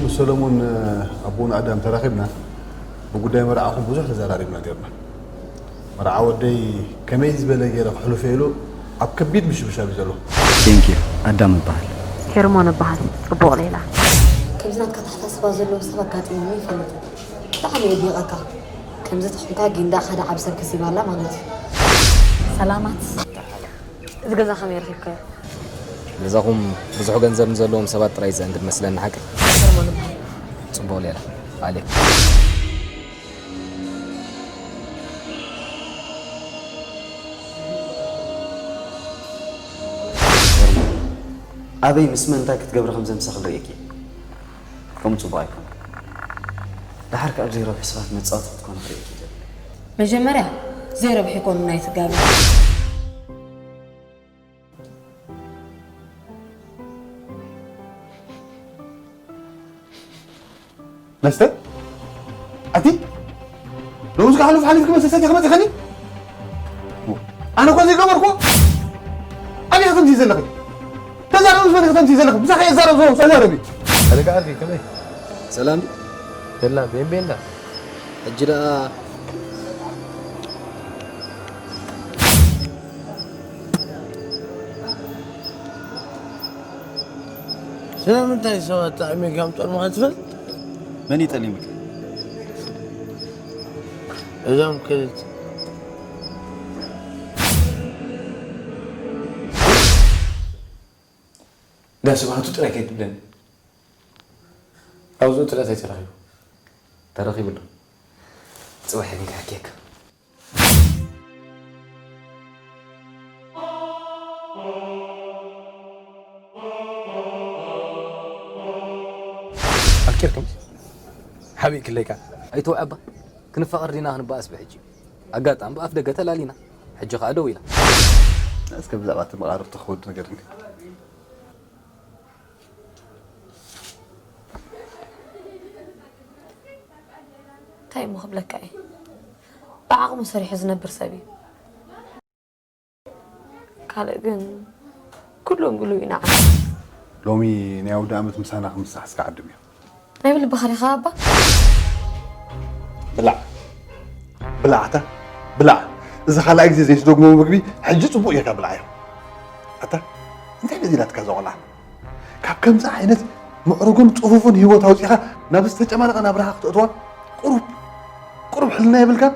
ምስ ሰሎሞን ኣቦን ኣዳም ተራኺብና ብጉዳይ መርዓኹም ብዙሕ ተዘራሪብና ነርና። መርዓ ወደይ ከመይ ዝበለ ገይረ ክሕልፎ ኢሉ ኣብ ከቢድ ምሽብሻብ እዩ ዘሎ። ቴንኪዩ። ኣዳም እበሃል። ሄርሞን እበሃል። ጽቡቕ ሌላ። ከምዚ ናትካ ኣተሓሳስባ ዘለዎም ሰብ ኣጋጢሙኒ ኣይፈልጥን። ብጣዕሚ እየ ኣድኒቐካ። ከምዚ ተኾንካ ጊንዳ ሓደ ዓቢ ሰብ ከሲባ ኣላ ማለት እዩ። ሰላማት። እዚ ገዛ ከመይ ረኺብካዮ? ገዛኹም ብዙሕ ገንዘብ ንዘለዎም ሰባት ጥራይ ዘእንግድ መስለኒ ሓቂ? ሄርሞን እበሃል። ጽቡቕ ሌላ። ኣሌክ። ኣበይ ምስ መን እንታይ ክትገብሪ ከም ዘምሰኽል ርእየኪ እየ። ከምኡ ጽቡቕ ኣይኮነን። ደሓር ከኣ ኣብ ዘይረብሑ ሰባት መጻወቲ ክትኮኒ ክርእየኪ ኣይደልን። መጀመርያ ዘይረብሑ ይኮኑና ኣይትጋገ። መስተ ኣቲ ሎምስ ሓሉፍ ሓሊፍኪ መስተ ሰቲኺ መፂኸኒ ኣነ እኮ ዘይገበርኩ ኣበይ ከተምሲ ዘለኺ ተዛረቢ ዝበለ ከተምሲ ዘለኺ ብዛኸ የዛረብ ተዛረቢ ኣለካ ዓርኪ ከመይ ሰላም የላ ቤንቤንዳ ሕጂ ደኣ ስለምንታይ ሰባት ጠዕሚካ ምጠልሙኻ ትፈልጥ? መን እዩ ጠሊሙካ? እዞም ክልተ እንዳ ስብሃቱ ጥራይ ከይትብለኒ ኣብዝኡ ጥራይ ተረኺቡ ተረኺቡ ኣሎ ፅባሕ እየ ክሓክየካ ኣፍቂርኩም ሓቢእክለይ ከኣ ኣይትውዐባ ክንፋቐር ዲና ክንበኣስ ብሕጂ ኣጋጣሚ ብኣፍ ደገ ተላሊና ሕጂ ከኣ ደው ኢላ እስከ ብዛዕባ እቲ መቓርር ተኽወዱ ነገር እንታይ እሞ ክብለካ እየ ብዓቕሙ ሰሪሑ ዝነብር ሰብ እዩ ካልእ ግን ኩሎም ግሉይ ኢና ዓዲ። ሎሚ ናይ ኣውደ ኣመት ምሳና ክምሳሕ እስከ ዓድም እዮ። ናይ ብልብኻ ዲኻ ኣባ? ብላዕ ብላዕ ኣታ ብላዕ። እዚ ካልኣይ ግዜ ዘይትደግሞ ምግቢ ሕጂ ጽቡቕ ጌርካ ብላዓዮ። ኣታ እንታይ በዚላትካ እዛ ቆልዓ? ካብ ከምዚ ዓይነት ምዕሩግን ጽፉፍን ህይወት ኣውጺኻ ናብ ዝተጨማለቐ ናብራኻ ክተእትዋ ቁሩብ ቁሩብ ሕልና የብልካን?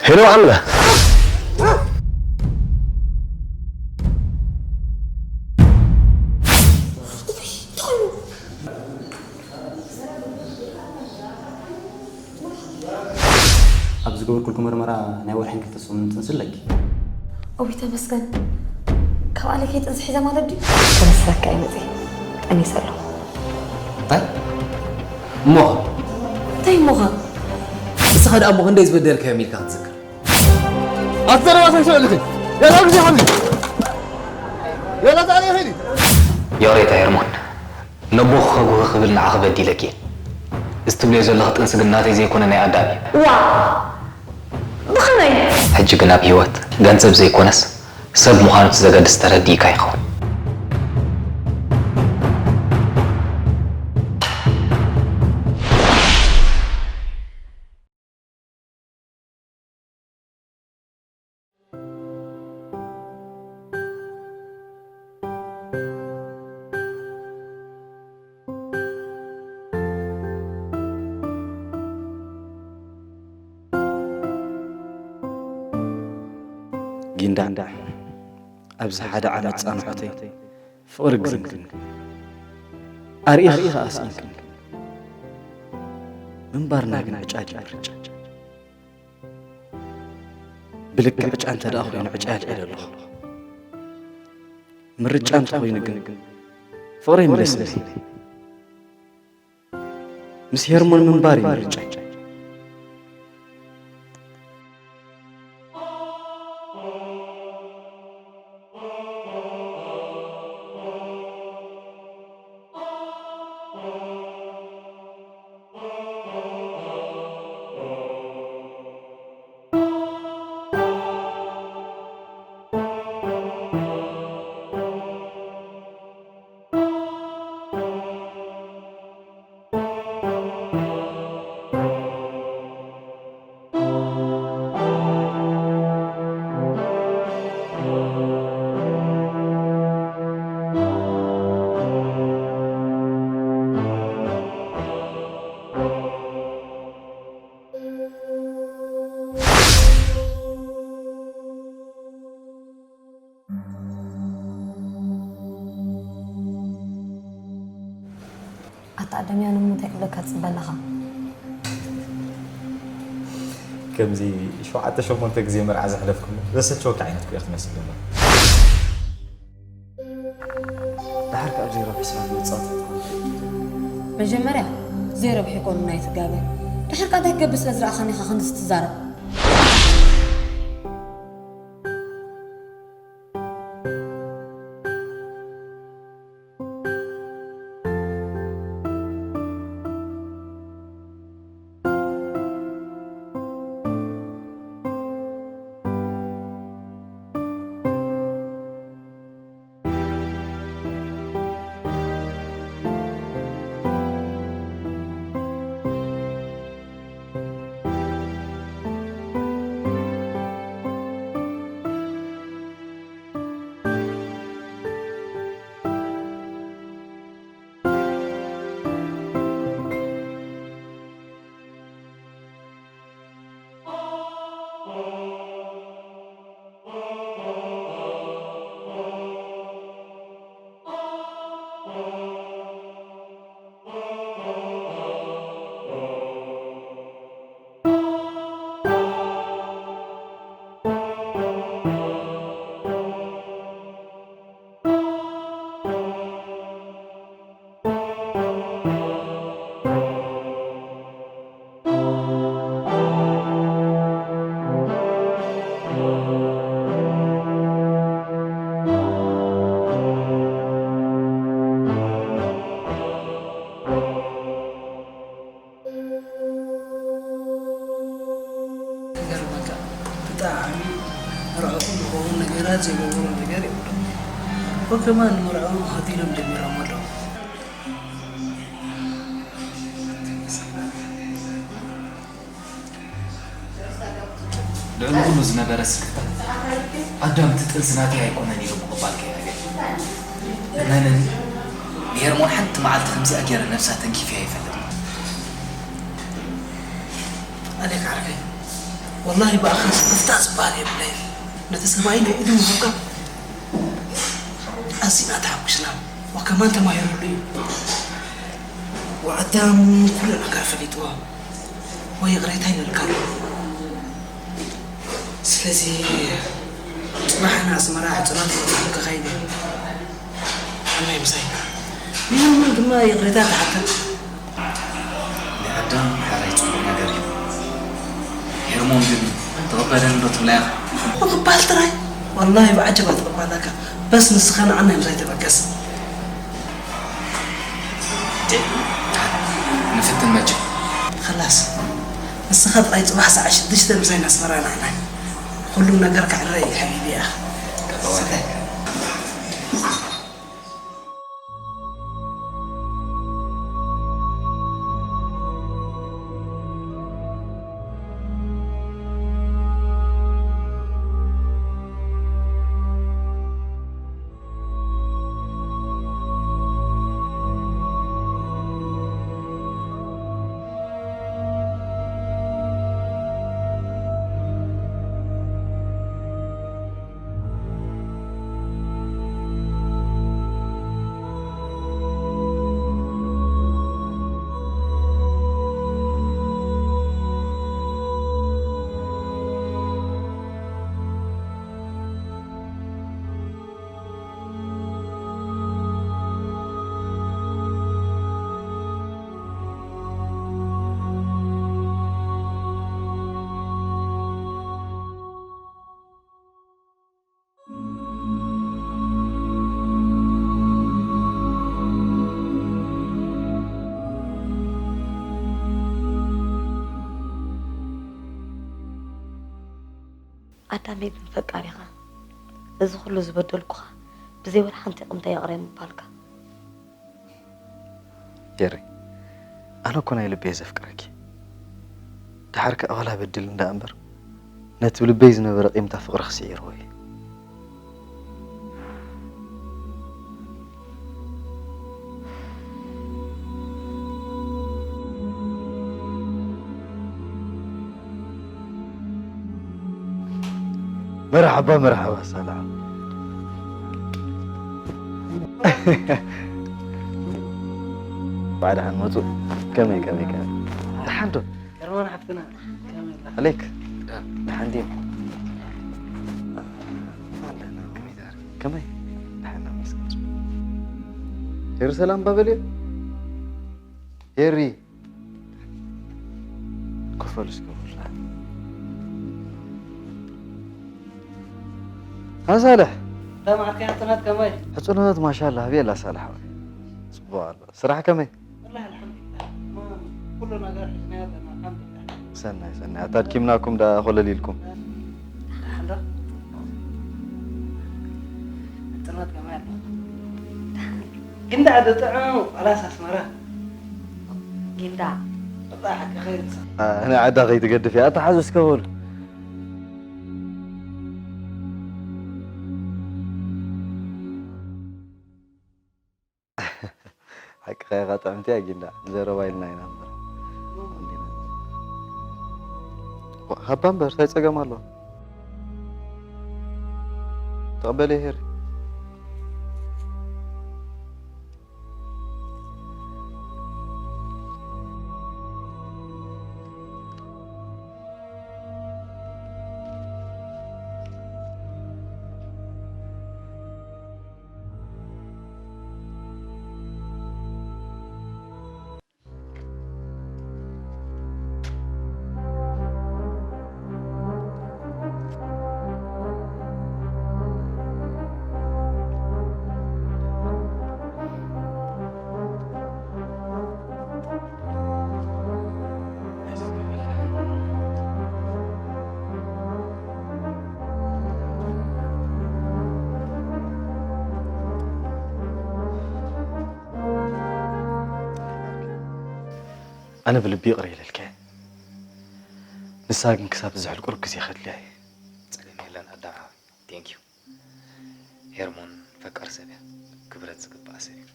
ሄሎ ኣምለ ኣብ ዝገበርኩልኪ መርመራ ናይ ወርሕን ክልተ ሰሙንን ጥንሲ ኣለኪ። እውይ ተመስገን። ካብ ኣለከይ ጥንሲ ሒዘ ማለት ድዩ? ተመስረካ እየ መፅየ። ጠኒሰ ኣለኹ። እንታይ? እሞኸ? እንታይ እሞኸ? እስኻ ደኣ እሞ ክንደይ ዝበደልካዮም ኢልካ ክትዝክር? ኣቲ ዘረባ እንታይ ትስምዕልኺ? ያላ ግዜ ሓዚ ያላ ጣዕሊ ኺዲ ይቕሬታ ሄርሞን፣ ነቦኺ ከጉሂ ክብል ንዓኺ በዲለኪ እየ። እዚ ትብልዮ ዘለኺ ጥንሲ ግን ናተይ ዘይኮነ ናይ ኣዳም እዩ። ዋእ! ብኸመይ? ሕጂ ግን ኣብ ህይወት ገንዘብ ዘይኮነስ ሰብ ምዃኑ እቲ ዘገድስ ተረዲእካ ይኸውን። ጊንዳ ኣብዚ ሓደ ዓመት ፃንሖተይ ፍቕሪ ግዝምክኒ ኣርኢኺ ኸዓ ስኢንክኒ ምንባርና ግን ዕጫ ድዩ ምርጫ ብልክዕ ዕጫ እንተ ደኣ ኾይኑ ዕጫ ኣልዒለ ኣለኹ ምርጫ እንተ ኾይኑ ግን ፍቕረይ ምለስለይ ምስ ሄርሞን ምንባር እዩ ምርጫይ። ኣዳም፣ ንምንታይ ክብለካ ትጽበ ኣለኻ? ከምዚ ሸውዓተ ሸሞንተ ግዜ መርዓ ዘሕለፍኩሉ ዘሰልቸወካ ዓይነት እኮ ኢኻ ትመስል ዘሎ። ደሓር ካብ ዘይረብሕ ስራሕ ምውጻእ ተትኾን። መጀመርያ ዘይረብሕ ይኮኑ ናይ ትጋገ። ደሓር ካብ እንታይ ክገብር ስለ ዝረኣኻኒ ኢኻ ክንድዚ ትዛረብ? ይገርመካ፣ ብጣዕሚ መርዕኹም ዝኸውን ነገራት ዘይገብሮ ነገር የብሎም። እኮ ከማን ንመርዕኦም ሃዲኖም ጀሚሮም ኣለዉ። ልዕሊ ኩሉ ዝነበረ ስክፍታ፣ ኣዳም እቲ ጥንሲ ናተይ ኣይኮነን ኢሉ ምቕባል ከይኣገ። እመነኒ፣ ንሄርሞን ሓንቲ መዓልቲ ከምዚኣ ገይረ ነብሳ ተንኪፈያ ኣይፈልጥን። ኣሌክ ዓርከይ፣ ወላሂ ብኣኻ ስክፍታ ዝበሃል የብለይን። ነቲ ሰብኣይ ናይ ኢዱ ምሃብካ ኣዚና ተሓጒስና። ወከማን ተማሂሩሉ እዩ። ወኣዳም ኩሉ ነገር ፈሊጥዎ። ወይ ይቕሬታ ይበልካ ኣሎ። ስለዚ ጽባሕ ንኣስመራ ሕጽኖት ክኸይድ እየ። ኣናይ ምሳይ። ንሄርሞን ድማ ይቕሬታ ትሓተት። ንኣዳም ምሕራይ ጽቡቕ ነገር እዩ። ሄርሞን ግን ትቕበለኒ ዶ ትብላ ኢኻ? ምቕባል ጥራይ? ወላሂ ብዓጀባ ትቕባለካ። በስ ንስኻ ንዓናይ ምሳይ ተበገስ። ንፍትን መቸ። ኸላስ፣ ንስኻ ጥራይ ጽባሕ ሰዓት ሽዱሽተ ምሳይ ናስመራ ናዕናዕ። ኩሉ ነገር ክዕረ እዩ ሓቢቢ፣ ኣኽ። ኣዳመይ ግን ፈቃሪኻ፣ እዚ ኩሉ ዝበደልኩኻ ብዘይ ወላ ሓንቲ ይቕምታ ይቕረ ምባልካ። ጀሪ፣ ኣነ እኮ ናይ ልበይ ዘፍቅረኪ። ደሓር ከኣ ዋላ በድል እንዳ እምበር፣ ነቲ ብልበይ ዝነበረ ቂምታ ፍቕርኺ ስዒርዎ እዩ። መርሓባ፣ መርሓባ፣ ሰላም። ባዕዳሓን መፁ። ከመይ ከመይ ከመይ? ደሓን ዶ? ከርማን ሓፍትና ከመይ ኣላ? ኣሌክ። ደሓን ድዩ? ከመይ? ደሓን ኣመስግን። ሄሪ ሰላም ባበልዮ? ሄሪ። ኮፈሉ እስኪ ወላ። ها صالح. تمام، كيف تنات كمي؟ ሕጽኖት ማሻላ ሃብየላ ሳልሕ። ጽቡቕ ኣሎ። ስራሕ ከመይ? والله الحمد لله. ما كل ነገር ሒዝና ኣለና الحمد لله. ሰናይ ሰናይ። ኣታድኪምናኩም ዳ ኮለል ኢልኩም? ደሓን ዶ? ሕጽኖት ከመይ ኣሎ? ግን ደኣ ጥዑም ዋላስ ኣስመራ? ጊንዳ። والله ሓቂ ኸይርሳ። እ፣ ንዓዳ ከይትገድፍ እያ። ኣታ ሓዙ እስከ በሉ። ሓቅኻ ኢኻ፣ ጥዕምቲ እያ ጊንዳ። ዘረባ ኢልና ኢና እምበር። ሃባ እምበር፣ እንታይ ጸገም ኣለዎ? ተቐበልዮ ሄሪ። ኣነ ብልቢ ይቕረ ኢለልካ እየ። ንሳ ግን ክሳብ ዝሕል ቁሩብ ግዜ ከድልያ እዩ። ጸገም የለን ኣዳም ሓወይ። Thank you። ሄርሞን ፈቃር ሰብ እያ። ክብረት ዝግባኣ ሰብ እዩ።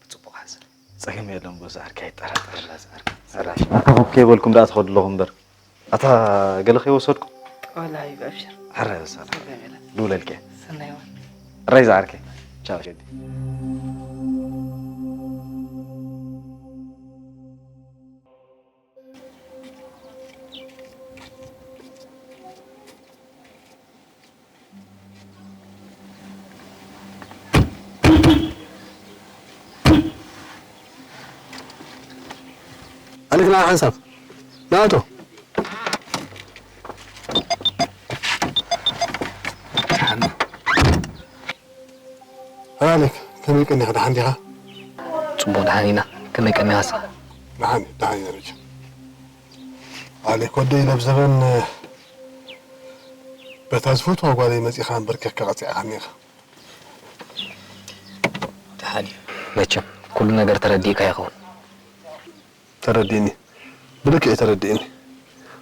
ብጽቡቕ ሓዝላ። ጸገም የለን፣ ብኡ ዝዓርከይ ኣይጠራጠር። ኣላ ዝዓርከይ። ኣታ ኮፍ ከይበልኩም ደኣ ትኸዱ ኣለኹም እምበር። ኣታ ገለ ከይወሰድኩም? ወላ እዩ፣ ኣብሽር። ሕረ ሰላም። ጸገም የለን። ድውለልኪ። ሰናይ እዋን። ራይ ዝዓርከይ። ቻው ሸዲ። ኣሌክ ንዓ ሓንሳብ ንኣቶ። ኣሌክ ከመይ ቀኒኻ፣ ደሓን ዲኻ? ጽቡቕ ደሓን ኢና። ከመይ ቀኒኻ ንስኻ? ደሓን፣ ደሓን ኢና መቸም። ኣሌክ ወደይ፣ ናብ ዘበን በታ ዝፈትዋ ጓለይ መጺኻ ኣንበርኪኽካ ቀጺዕኻኒ ኢኻ። ደሓን እዩ። መቸም ኩሉ ነገር ተረዲእካ ይኸውን። ተረዲእኒ፣ ብልክዕ ተረዲእኒ።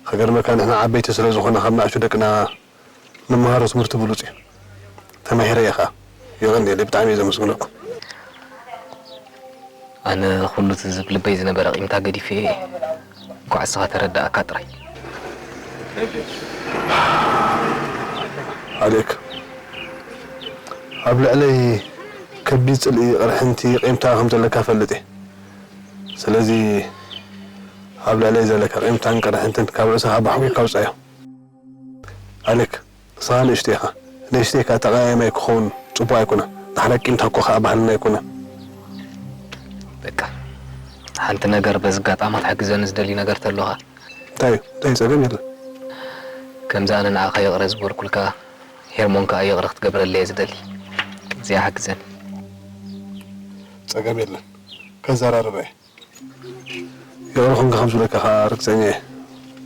ከገርመካ ንሕና ዓበይቲ ስለ ዝኾና ካብ ንኣሽቱ ደቅና ንመሃሮ ትምህርቲ ብሉጽ እዩ። ተማሂረ እየ ኸኣ። የቐንየለይ፣ ብጣዕሚ እየ ዘመስግነኩም። ኣነ ኩሉ እቲ ዝብ ልበይ ዝነበረ ቂምታ ገዲፈ እየ። እንኳዕ እስኻ ተረዳእካ ጥራይ። ኣሌክ፣ ኣብ ልዕለይ ከቢድ ጽልኢ፣ ቅርሕንቲ፣ ቂምታ ከም ዘለካ እፈልጥ እየ። ስለዚ ኣብ ልዕለይ ዘለካ ቂምታን ቅርሕንትን ካብ ርእስኻ ባሕጒካ ኣውጽኣዮ። ኣሌክ፣ ንስኻ ንእሽተይ ኢኻ። ንእሽተይ ከኣ ተቐያያማይ ክኸውን ጽቡቕ ኣይኮነን። ንሓደ ቂምታ እኮ ከኣ ባህልና ኣይኮነን። በቃ፣ ሓንቲ ነገር በዚ ኣጋጣሚ ክትሕግዘኒ ዝደሊ ነገር ተሎኻ። እንታይ እዩ? እንታይ እዩ? ጸገም የለን። ከምዚ ኣነ ንዓኻ ይቕረ ዝበልኩልካ፣ ሄርሞን ከኣ ይቕረ ክትገብረለይ እየ ዝደሊ። እዚኣ ሓግዘኒ። ጸገም የለን። ከዘራርባ እየ። ይቕረ ኮንካ ከም ዝበለካ ከኣ ርግጸኛ እየ።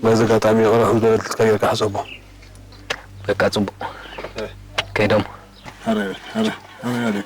በዚ ኣጋጣሚ ይቕረ ከም ዝበለትልካ ጌርካ ሕሰቦ። በቃ ጽቡቕ። እ። ከይዶም። ኣረ፣ ኣረ፣ ኣረ፣ ኣረ።